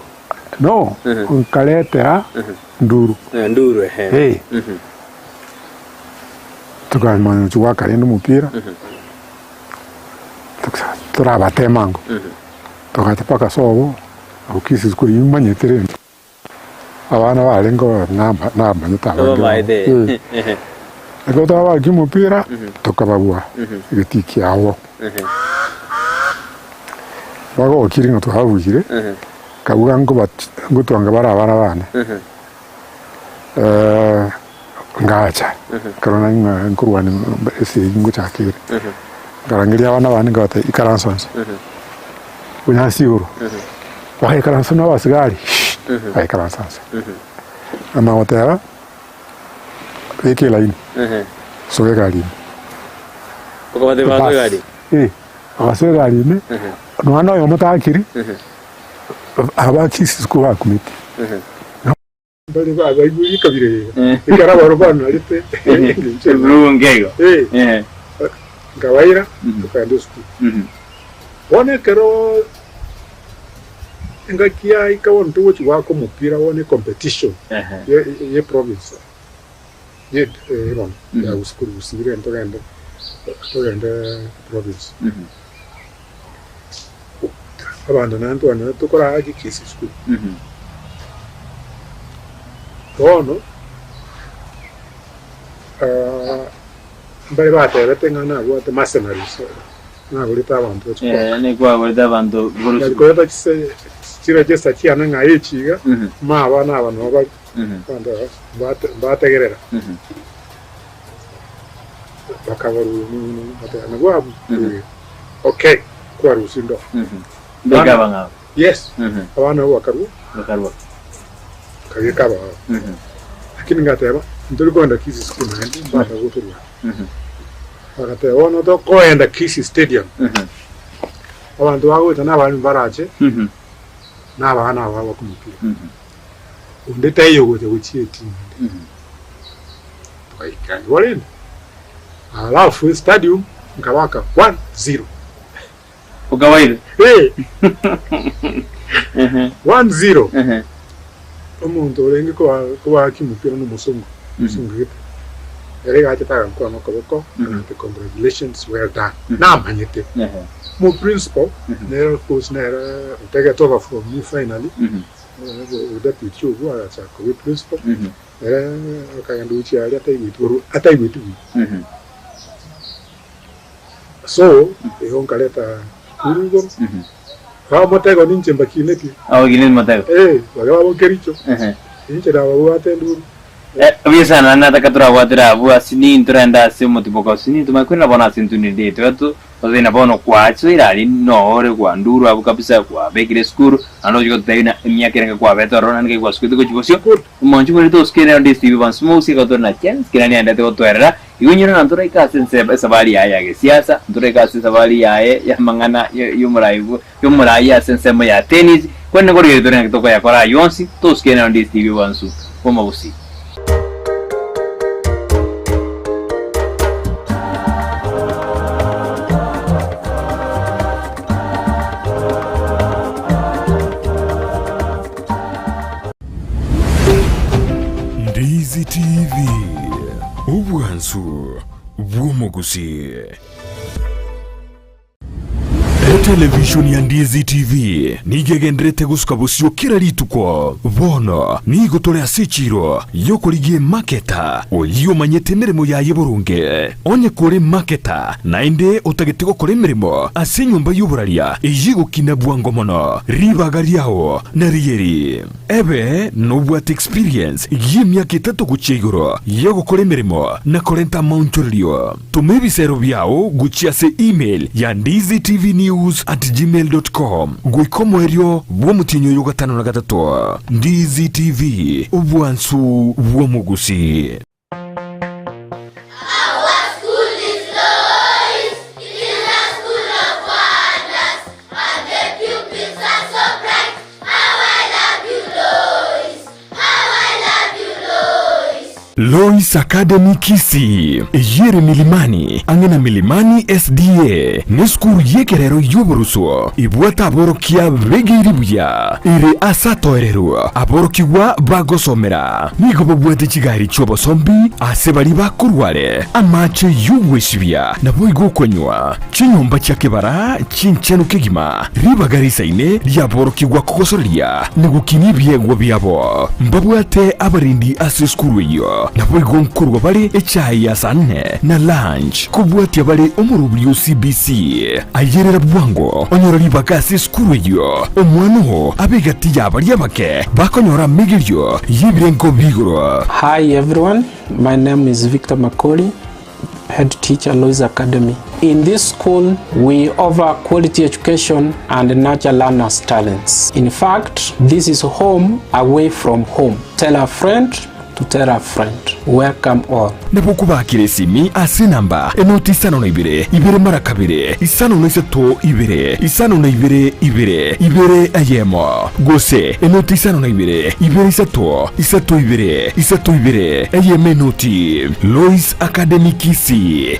No, nkaretera nduru. Nduru ehe. Eh. Tukamanya gochia goaka rende omopira, torabatema ango, togacha mpaka sobo, abwo Kisii school eywo manyete rende, abana barenge oo namba namanyete abange babo. Obaete. Eh. Ekero twabakia omopira, tokababua egetii kiabo. Bagokire ng'a twabuire, nkabuga nkobat ngotwanga bare abana bane, ngacha, nkarora ng'a nkorwania esegi ngochaka ere, nkarangeria abana bane nkabatebia ikaransa inse, bonyansi igoro, bagaikaransa na abasigari bagaikaransa inse, namanya goteba beka elaini, soa egari ime. Okabatebia basoe egari? Eh, bagasoa egari ime, nonya na oyomo takiri, aba chisiko bakumete. Mbare babaigure ekabira eye ekero abarobwo banarete engencho eye. Eburugu nkeigo. Eh. Eh. Nkabaira tokagenda esukuru. Bono ekero engaki yaika bono togochi goaka omopira bono ecompetition Ehe. ye ye province ye eh bono ya gusii korwa gusii rende togende togende province. Abanto naende ntwanyorete tokorara Kisii school. Bono mbare batebete ng'a nabwate mercenaries, nagorete abanto bachie Eh, koaka. nikwagorete abanto Bari borusu. koreta chise chiregister chiane ng'a echi iga, ma abana aba nabo bari, abanto aba mbate mbategerera. Bakabarwa bateba nabwo abwo, okay, kwarusia ndo. Mbeka abang'ao. Yes, abana abwo bakarua, Bakarua. nkabeka abao. Lakini ngateba, ntori kogenda Kisii school naende, mbata gotorwana. Bagateba bono tokoenda Kisii stadium, abanto bagoeta na abaremi barache, na abana aba bakomopira. Onde taiyo ogocha gochia etimu ende. Togaikeraniwa rende, alafu estadium nkabaka 1-0. Okabaire. Eh, 1-0. Omonto orenge kobaaka omopira nomosongo, omosongo gete, ere iga achete agankwana okoboko, agantebia congratulations, well done. Namanyete. Omo principal nere of course nere otegete over from me finally, obodeputy obwo agachaka koba eprincipal, ere akagenda gochia aria ataigweti barua, ataigweti buya. So, igo nkareta kuru igoro, Bao motego ninche mbakinetie. Abakinetie motego. Eh, baria babo Kericho. Inche nababwate enduru. Buya sana naende nataka torabwatire abwo ase nini torende ase omotiboko ase nini tomanye kwerenda bono ase intwe nende yaito eto toteina bono kwasoire aria nore kwandurwe abwo kabisa kwabekire esukuru naende ogochia gototebia buna emiaka erenge kwabete ororo naende nkai gwasukete gochia bosio omonche bore tosuke rero ndie Steve Evans Mousi igo tore na James kera niaendete gotwerera Igo inyore na ntoraike ase ense esabari yaye ya gesiasa, ntoraike ase esabari yaye y'amang'ana y'omorai y'omorai ase ensemo ya tennis, korende nkorigereria tore ng'aki tokoyakora ayio onsi, tosuke nero ndi Steve Bwansu bw'omogusii. Ndizi TV, obwansu bw'omogusii. Etelevishoni ya Ndizi TV nigo egendererete gosuka bosio kera rituko. Bono nigo tore ase echiiro y'okorigia emaketa oyio omanyete emeremo yaye boronge. Onye kore emaketa naende otagete gokora emeremo ase enyomba y'oboraria eyio egokina bwango mono, ribaga riao narieri. Ebe nobwate experience y'emiaka etato gochia igoro y'ogokora emeremo na korenta amaonchorerio. Toma ebisero biao gochia ase email ya ndizitvnews at gmail dot com goika omoerio bw'omotienyi oyo gatano na gatato. Ndizi TV, obwansu bw'omogusii. Lois Academy Kisii, eyio ere Milimani, ang'e na Milimani SDA, nesukuru y'ekerero y'oborusu ebwate aborokia begeiri buya, ere ase atoereru aborokigwa bagosomera. Nigo babwate chigari chi'obosombi ase baria bakorwa are, amache y'ogwesibia, naboigo okonywa. Chinyomba chia kebara chinchenu kegima, ribaga risaine riaborokigwa kogosoreria na gokinia ebiegwa biabo. Mbabwate abarendi ase esukuru eyio, naboigo nkorua bare echae ya saa nne na lunch, kobwatia bare omorobiri o CBC. Ayerera bwango onyore ribaga ase esukuru eyio, omwana oo abe egati y'abaria abake bakonyora amegerio y'ebirengo bi'igoro. Hi everyone, my name is Victor Makori, head teacher Lois Academy. In this school, we offer quality education and nurture learners' talents. In fact, this is home away from home. Tell a friend to tell a friend. Welcome all. Nabo okobakera esimi ase enamba enoti isano na ibere, ibere mara kabere, isano na isato ibere, isano na ibere ibere, ibere eyemo, gose enoti isano na ibere, ibere isato, isato ibere, isato ibere, eyemo enoti. Lois Academy Kisii.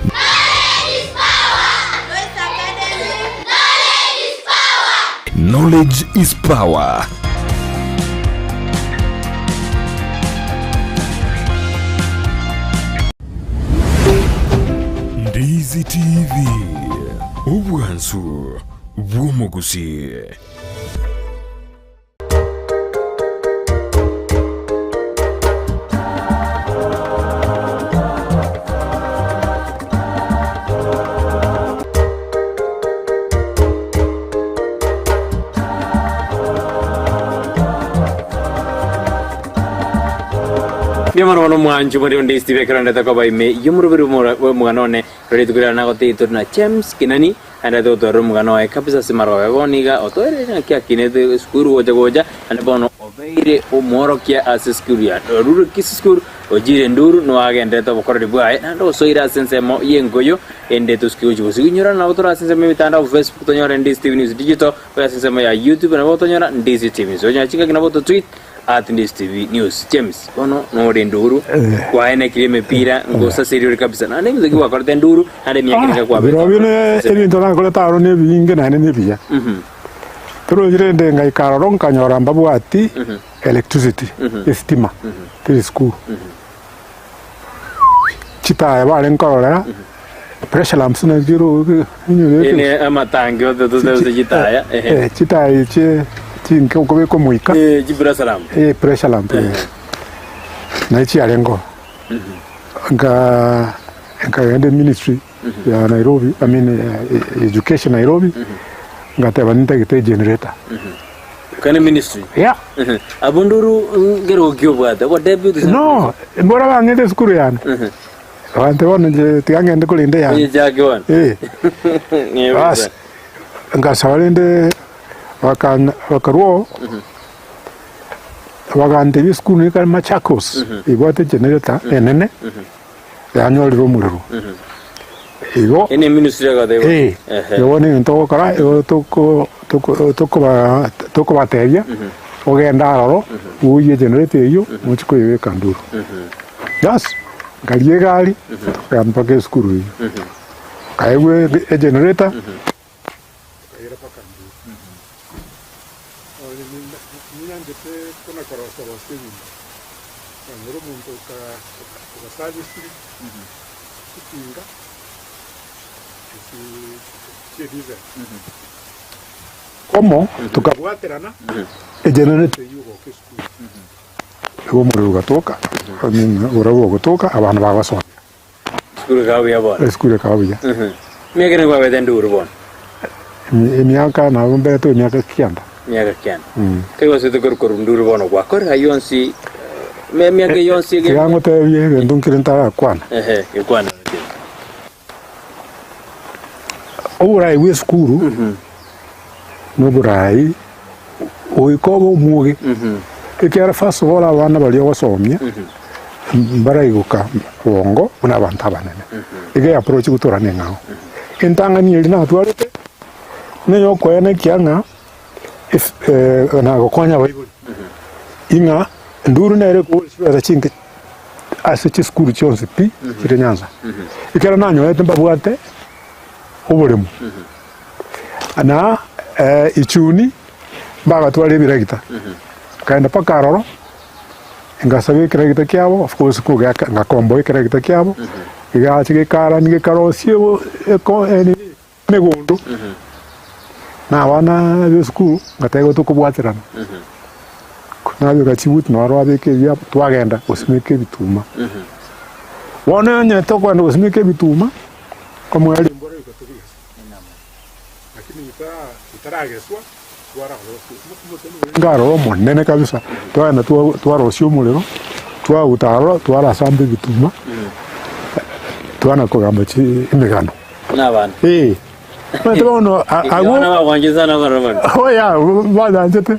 Knowledge is power. Ndizi TV, obwansu bw'omogusii. Mbuya mono mono mwanchi more onde Steve ekero ndete koba ime y'omoroberi bw'omogano one rore rituko riane nagotebia tore na James Kinani Naende togotwarera omogano oye kabisa ase marogo bono iga otoereire ng'aki akinete esukuru gocha gocha, naende bono obeire omworokia ase esukuru ya Ruru Kisii School, ochire Nduru noagenderete obokoreri bwaye, naende osoire ase ensemo y'enkoyo ende tosuke gochia bosio. Inyora nabo tore ase ensemo y'emitandao Facebook tonyore Ndisi TV News Digital, ore ase ensemo ya YouTube nabo otonyora Ndisi TV News. Onyora chingaki nabo ototweet at Ndisi TV News. James, bono nore Nduru, kwaenekirie emepira ngosaseria ore kabisa, naende ebinto ki gwakorete Nduru, naende emiaka erenge kwabete Birobio ne ase ebinto nakorete aro nebiinge naende nebiya. Torochi rende ngaika aroro nkanyora mbabwati electricity, esitima, teri esukuru. Chitaya barenge kororera, pressure lamps naki Ene amatangi otototose chitaya. Ehe. chitaya echi chinke okobeka omoika, Eh, chipressure lamp. eh, pressure lamp eh. Naye chiarenge oo. Nka nkagenda eministry ya Nairobi, I mean education Nairobi, ngateba nintagete egenerator. Kane ministry. Yeah. Abwo nduru ngero ki obwate? Obo deputy. No, mbora bang'ete esukuru yane. Abanto bono inche tiga ngende korenda eyane. Onye chake bono. Eh. Ng'e Bas, ngasaba rende bakana bakarwa oo, bagantebia esukuru nigo ekare Machakos, ebwate egenerator enene, yanyorire omorero. Igo Ene ministry egoteba. Eh, Ehe. igo bono egento ogokora igo toko toko tokoba tokobatebia ogende aroro oiyie egenerator eywo mochie koyebeka nduru. Bas, nkaria egari tokagenda mpaka esukuru eywo. Nkaegwa egenerator. Nkaira mpaka nduru. Ninyanchete kona korosia rosia ebinto, okanyora omonto ogaserviciri chitinga echi chie diesel. Komo tokabwaterana egenerator eywo egoka esukuru, igo omorero ogatoka, I mean oborabu bogotoka abana bagosoma. Esukuru ekaba buya bono. Esukuru ekaba buya. Emiaka ere kwabete nduru bono? Emiaka nabo mbete emiaka kianda. Emiaka kianda. Kai gwasete korwa korwa nduru bono gwakorire ayio onsi emiaka eyio yonsi Tiga ngotebie egento nkere ntarakwana. Ehe, gekwana. Oborai bwa esukuru noborai goika obe omwoge, ekiagera first of all abana baria ogosomia mbaraigoka bongo buna abanto abanene, iga eapproach gotora neng'ao. Entang'ani eria natwarete, neye okoenekia ng'a if nagokonya abaibori, ing'a nduru nere ekobori chibesa chinke ase chisukuru chionsi pi chire Nyanza. Ekero nanyorete mbabwate oboremo, na ichuni mbagatwara ebiregita, nkaenda mpaka aroro, ngasaba ekeregita kiabo, of course kogeaka ngakomboa ekeregita kiabo, gegacha gekarani gekarosia eko enini emegondo, na abana ba esukuru ngateba igo tokobwaterana, nabeka chibuti naro abeka ebiabo twagenda gosimeka ebituma. Bono onye tokogenda gosimeka ebituma, omoerio mbore goika tobigese. Nkarora omonene kabisa, twagenda twarosia omorero, twaguta aroro, twarasamba ebituma, twana kogamba chi emegano. N'abana. Eh, omanyete bono a- agwo Abana bagwanchete sana korora bono. oya banyanchete.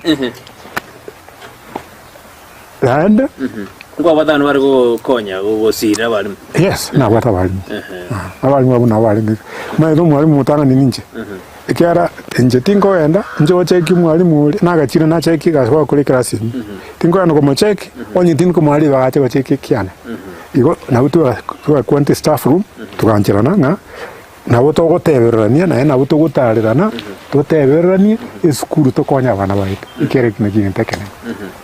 Naende Nkwabwate abana bare gokonya gosira abarimu. Yes, nabwate abarimu. Abarimu abwo nabo barenge. Omanyete omwarimu omotang'ani ninche. Ekiagera inche tinkogenda inche gocheki omwarimu oria, nagachire nacheki egasi bagokora ekerasi ime. Tinkogenda komocheki, onye tindi komoa ribaga ache gocheki ekiane. Igo nabo twakwanete staff room, togancherana ng'a Nabo togotebererania, naende nabo togotaarerana, totebereranie esukuru tokonye abana baito, ekiagera ekio nakio egento ekenene.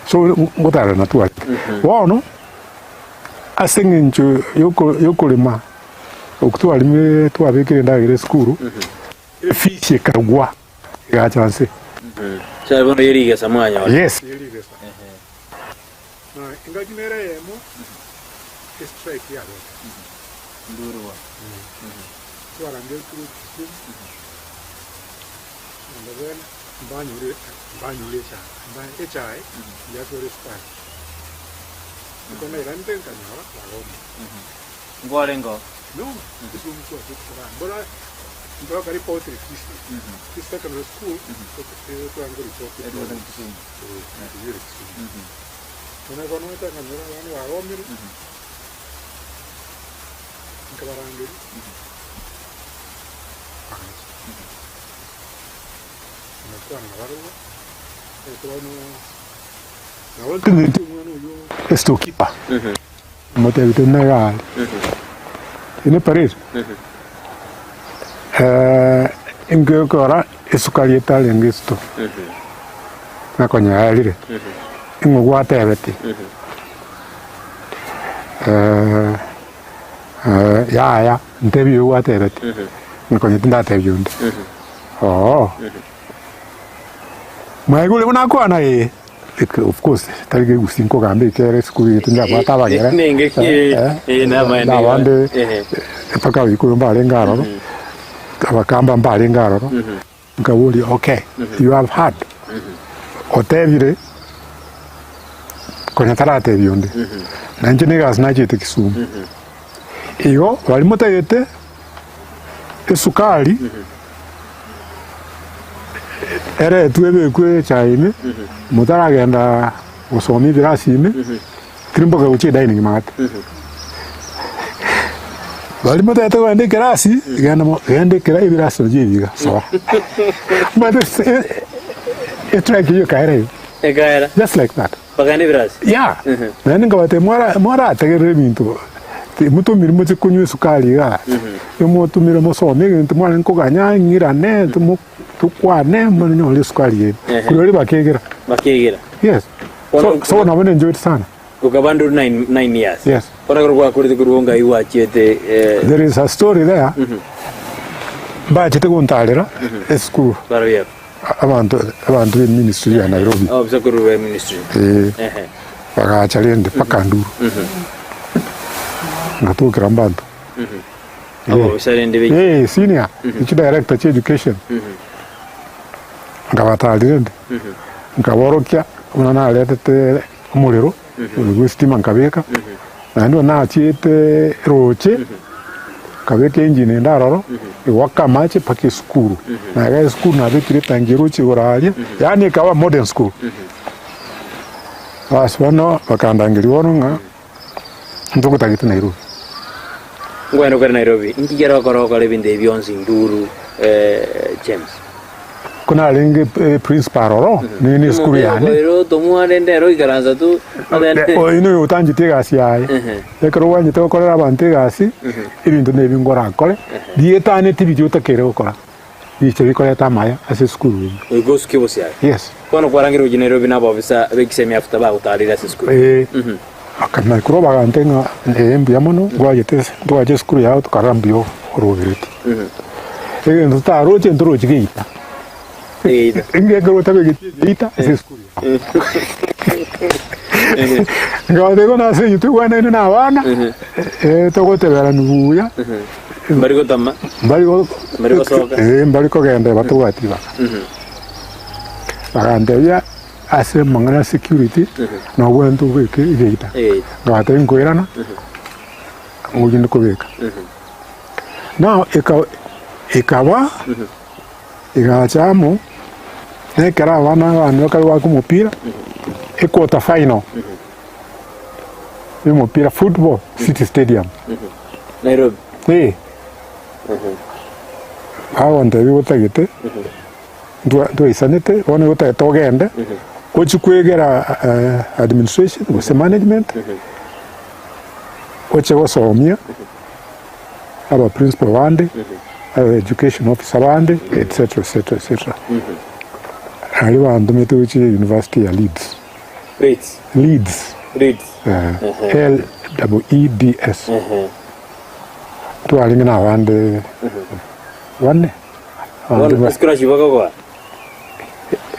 So ngotaarerana twarenge. Bono, ase eng'encho yoko yokorema okwo twarimire twabekire endagera esukuru, efees ekagwa egacha nse. Chiaye bono yerigesa mwanyora. Yes, yerigesa. Na engaki nere eyemo, estrike yabete. Nduru bono. Twarangeretigwe Kisumu, naende bene mbanyore mbanyore echae, mba- echae yatwara esukari. Niko nairanete nkanyora bagomire. Nkwarenge oo? No, Kisumu twachete korara. Mbora mpaka ripoti Kisii. Kisii Secondary School, twaango ripoti Erigoteba Kisumu. Eh, eyere Kisumu. Bono ekero naete nkanyora abana bagomire. Nkabarangeria, bagacha. Ngakwana nabarabwo, ekero nabo ntenenetie omwana oyio estorekeeper, motebete buna iga are, ine parade, nkekora. Esukari etarenge esito, ng'a konya yaerire, ing'o gwatebeti? Yaya, ntebi oyo gwatebeti, ng'a konya tindatebia onde. Oo. Mwaigure buna akwana ee, eke of course tari kegusi nkogamba ekiagera esukuru eye tindabwate abagere, Nenge ki eh, namaene na abande ehe. mpaka abaikuyu mbarenge aroro, abakamba mbarenge aroro, nkaboria okay, you have heard, otebire konya taratebia onde, na inche na egasi nachete Kisumu, igo baria motagete esukari. Eretwe ebekwe echae ime, motaragenda gosoma ebirasi ime, tirimboka gochia edining maate. Baria motagete kogenda ekerasi, genda mo genda ekera ebirasi nabio ebi iga, soa. Omanyete ase estrike eyio ekaera igo, Ekaera. just like that. Bakagenda ebirasi. Yeah, naende nkabatebia mwara mwarategerere ebinto, timotomiri moche konywa esukari igaa, emotomire mosome egento mwarenge koganya ng'irane tomo tokwane monyore esukari eye. Ehe. Korwa erio bakegera. Bakegera. Yes. So, Bono- so nabo nenjoyete sana. Okabandorwa nine, nine years. Yes. Bono ekero gwakorete korwa ngai gwachiete eh, There is a story there, mbachete gontarera esukuru. barabwo aba. Abanto abanto be ministry ya Nairobi. Ababisa korwa be ministry. Eh, Ehe. bagacha rende mpaka nduru. Ngatokera mbanto. Ababisa rende be Eh, senior, echi director chi education. Nkabatari rende. Nkaborokia buna naretete omorero bwe estima nkabeka. Naende buna nachiete roche. Nkabeka engine ende aroro, egoaka amache mpaka esukuru. Na iga esukuru nabekire etangi eroche igoro aria, yaani ekaba modern school. Bas bono bakandangeria bono ng'a ntogotagete Nairobi. Nkwenda okore Nairobi, inki kere okore okore ebinto ebi bionsi nduru James? Ko narenge principal ororo, nigo ne esukuru yane. Omobeiro tomwa rende ere oikaransa tu ogende. Oyo noyo otancheti egasi yaye. Ekero gwanchete gokorera abanto egasi, ebinto nebi ngorakore, bietaneti biria otakeire gokora, biche bikoreta amaya ase esukuru eyio. Goika osuke bosio aye. Yes. Bono kwarangerigwe gochia Nairobi na abaofisa b'ekisemi afuta bagotaarire ase esukuru. Ee. Bakamanya korwa bagante ng'a ee mbuya mono, ngwachete ntwache esukuru yao tokarora mbuya orobereti. Egento totaroche ntorochi geita. Egeita. Inki ekero otabegeti egeita ase esukuru yao. Nkabatebia bono ase eyio toigwanaine na abana, togoteberani buya, Mbari gotama. mbari go Mbari gosoka. eh, mbari kogenda batobwati ribaga. Bagantebia ase amang'ana ya security, nobwenerete obeke egeita. Egeita. Nkabatebia nkoirana, ngochia inde kobeka. Now eka ekaba egacha amo na ekero abana abande bakare goaka omopira, equarter final ya omopira football city stadium. Nairobi. Eh. Bagontebia gotagete, ntwa ntwaisanete, bono igo otagete ogende, ochie kwegera administration gose management, oche gosomia. aba principal bande, aba education officer bande, etc etc etc. Aria bantomete gochia university ya Leeds. Leeds. Leeds. Leeds. Eh, L double E D S. Twarenge na abande bane. Abande Bono ba- scholarship bakogoa.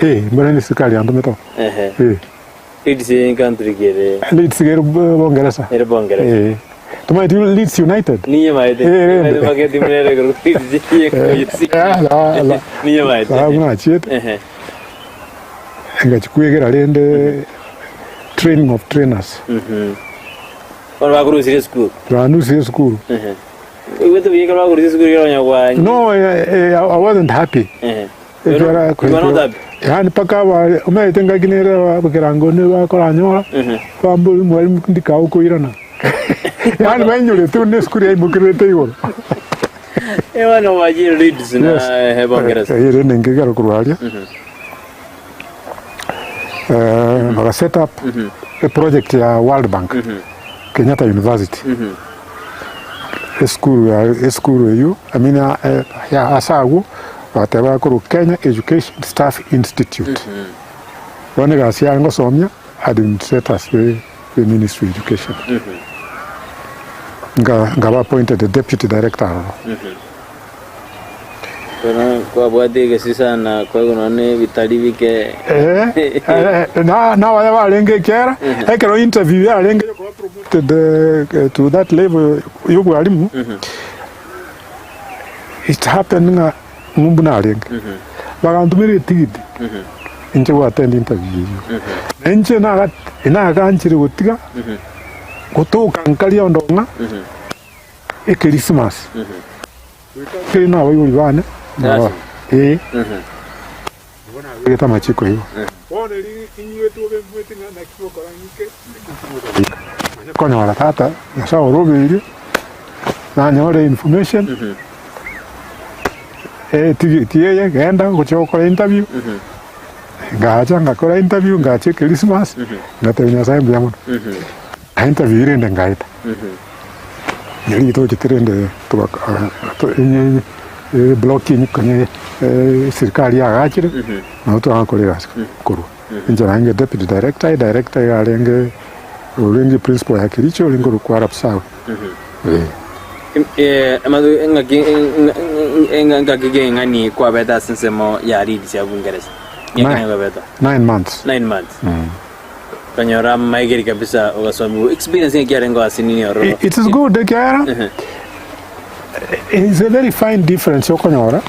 Eh, mbona ni serikali yantomete. Ehe. Eh. Leeds in country kere. Leeds ere Bongeresa. Ere Bongeresa. Eh. Tomaete Leeds United. Ninye maete. Eh, rende. Maete maketi munere kero Leeds. Eh, la la. Ninye maete. La buna achiete. Ehe. Engachi kwegera rende training of trainers. Mhm. Bono bakorusirie esukuru. Banusirie esukuru. Ehe. Oigwete buya ekero bakorusia esukuru ekero onye kwa No, eh, eh, I wasn't happy. Ehe. Ekiagera You are not happy. Yaani mpaka aba omanyete engaki nere ekerango ne bakoranyora bambori mwalimu ndikao okoirana yaani bainyorete buna esukuru yaimokererete igoro. Eh, bono gwachire Leeds na Yes. eh, Bongeresa. Eh, ere nenge ekero korwa aria eh, baga set up a project ya World Bank Kenyatta University esukuru ya esukuru eyio I mean eh, ya ase agwo. Bagateba akorwa Kenya Education Staff Institute. Bono egasi yaye ngosomia administrators be be Ministry of Education. Nka nkaba appointed the deputy director aroro. Bono kwabwate egesi sana koigwa nonya na ebitari bike. Eh, eh, na nabaya barenge ekiagera ekero interview yarenge yokoba promoted eh, to that level y'obwarimu It happened ng'a ng'umbu narenge, bagantomera etigiti inche go attend interview eyio. Na inche naga naganchire gotiga gotoka nkaria onde ng'a ekerismasi goika nkere na abaibori bane naba eh nigo nabegete amachiko igo. Bono eri inywete bobe mbwete ng'a naki gokora ng'ike goika manye konyora tata Nyasae orobeirie nanyore information etigiti eye genda gochia gokora interview ngacha ngakora interview ngacha ekerismasi ngatebia Nyasae mbuya mono na interview rende ngaeta riria tochete rende togaka eblock enyia konya serikali yagachire nabo twagakora egasi korwa. Inche narenge deputy director, edirector iga arenge orenge principal ya Kericho orenge orokwa Arap Sawe. Eh. Amatuko ng'aki ng'aki keng'ani kwabete ase ensemo ya Leeds ya Bungeresa? Ng'aki Nine, kwabete? nine months. 9 months. Okanyora amaegeri kabisa ogasomiwa experience ng'aki yarenge ase nini ororo? It is good ekiagera it's a very fine difference okonyora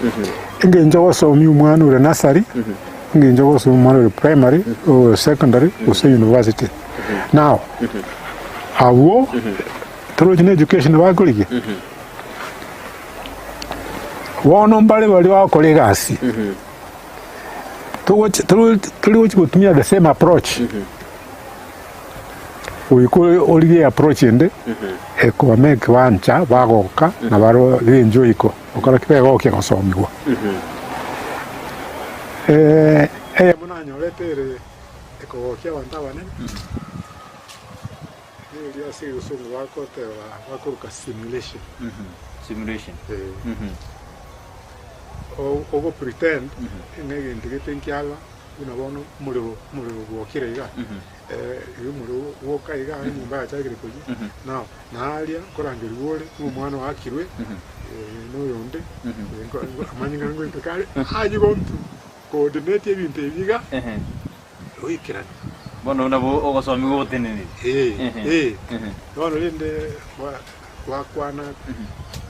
engencho ogosomia omwana ore nursery engencho ogosomia omwana ore primary ore secondary gose university now abwo torochi na education bakorigia bono mbare baria bagokora egasi togochi toro tori gochi gotumia the same approach goika origie approach ende ekobamake bancha bagoka na baro enjoy ko gokora ki begokia gosomiwa. Eyemo nanyorete ere ekogokia abanto abanene neria ase egesongo bagoteba bakoroka simulation. Simulation. Ogo pretend ng'a egento gete nkiaba buna bono omorero omorero gwokire iga, iga omorero gwoka iga enyomba yachakire koyia, now naria nkorangerigwa ore ng'a omwana oakirwe na oyonde amanyinga ngoiteka are aywo gonto coordinate ebinto ebi iga oikerane. Bono nabo ogosomiwa ogoteneneri. Eh, bono rende gwakwana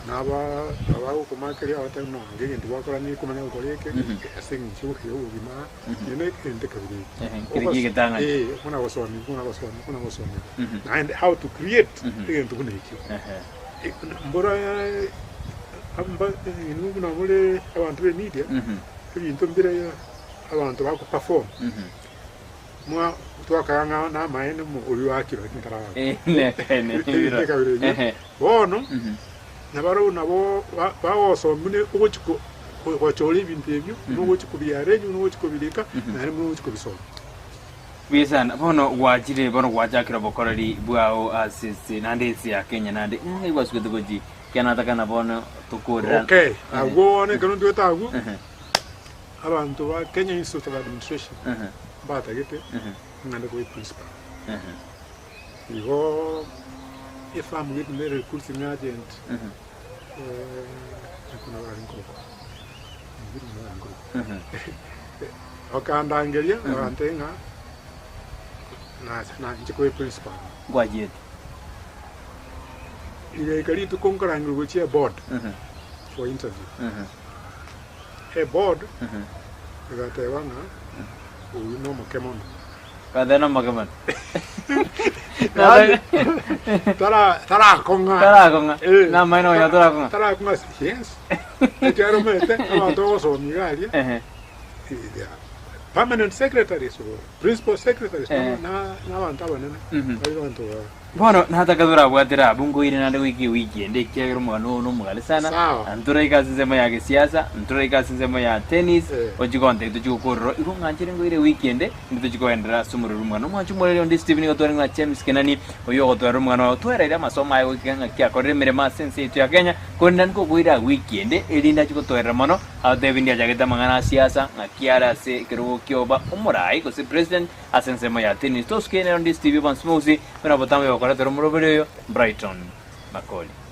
na aba abagokomakeria abatari no anga egento gwakora nigo okomanya gokora eke ase eng'encho ya obogima eye ne egento ekabira eke. Kere ki egetang'ani. Eh, buna gosomigwa buna gosomigwa buna gosomigwa naende how to create egento buna ekio. Mbora amba inwe buna more abanto be media, ebinto mbire abanto bako perform. Mwa twakaga ng'a namaene mo oyio oakirwe lakini taragakwa. Ekabira eyio. Bono nabarobwo nabo ba- bagosoma buna ogochi ko- ko- gochora ebinto ebio, buna ogochi kobiarrange, buna ogochi kobirika, naende buna ogochi kobisoma. Buya sana, bono gwachire bono gwachakire obokoreri bwao ase ense naende ense ya Kenya naende ng'ai gwasugete gochi kianatakana bono tokorera Okay, abwo bono ekero ntwete abwo, Abanto ba Kenya Institute of Administration mbatagete ng'a nde koba eprincipal. Igo efarm gete nere recruiting agent ekuna bare nkorokwa Nyabiru bare nkorokwa. Bakandangeria bagantebia ng'a nacha inche koba eprincipal. Ngwachiete. Rigaika rituko nkorangerwa gochia eboard for interview. Eboard egateba ng'a oyio nomoke mono. Gateba nomoke mono. Yaani, tara tarakong'a. Tarakong'a. Eh. Namaene onya tarakong'a. Tarakong'a yes. Ekiagera omanyete abanto bagosomia iga aria, Ehe. they are permanent secretaries or principal secretaries Eh. na na abanto abanene. Mhm. Tari banto ba Bono nataka torabwatera abwo nkoire naende goika ewiki ende ekiagera omogano oo nomogare sana, Sawa. na ntoraike ase ensemo ya gesiasa, ntoraike ase ensemo ya tennis, Eh. ochie gontebia tochie gokorora igo ng'anchere nkoire ewiki ende, inde tochie kogenderera ase omorero omogano. Omwancho omoreri onde Stephen nigo twarenge na James Kenani, oyio ogotoerera omogano oyo, twereire amasomo aye goika ng'aki akorire emeremo ase ense yaito ya Kenya, korende naende kokoira ewiki ende, erinde achie gotoerera mono. Agotebi ndiachagete amang'ana a siasa, ng'aki are ase ekerogo kioba omorai gose president ase ensemo ya tennis. Tosuke nero ndi Stevie Van Smoothie, buna botambe gokoretera omoroberi oyo Brighton Makori.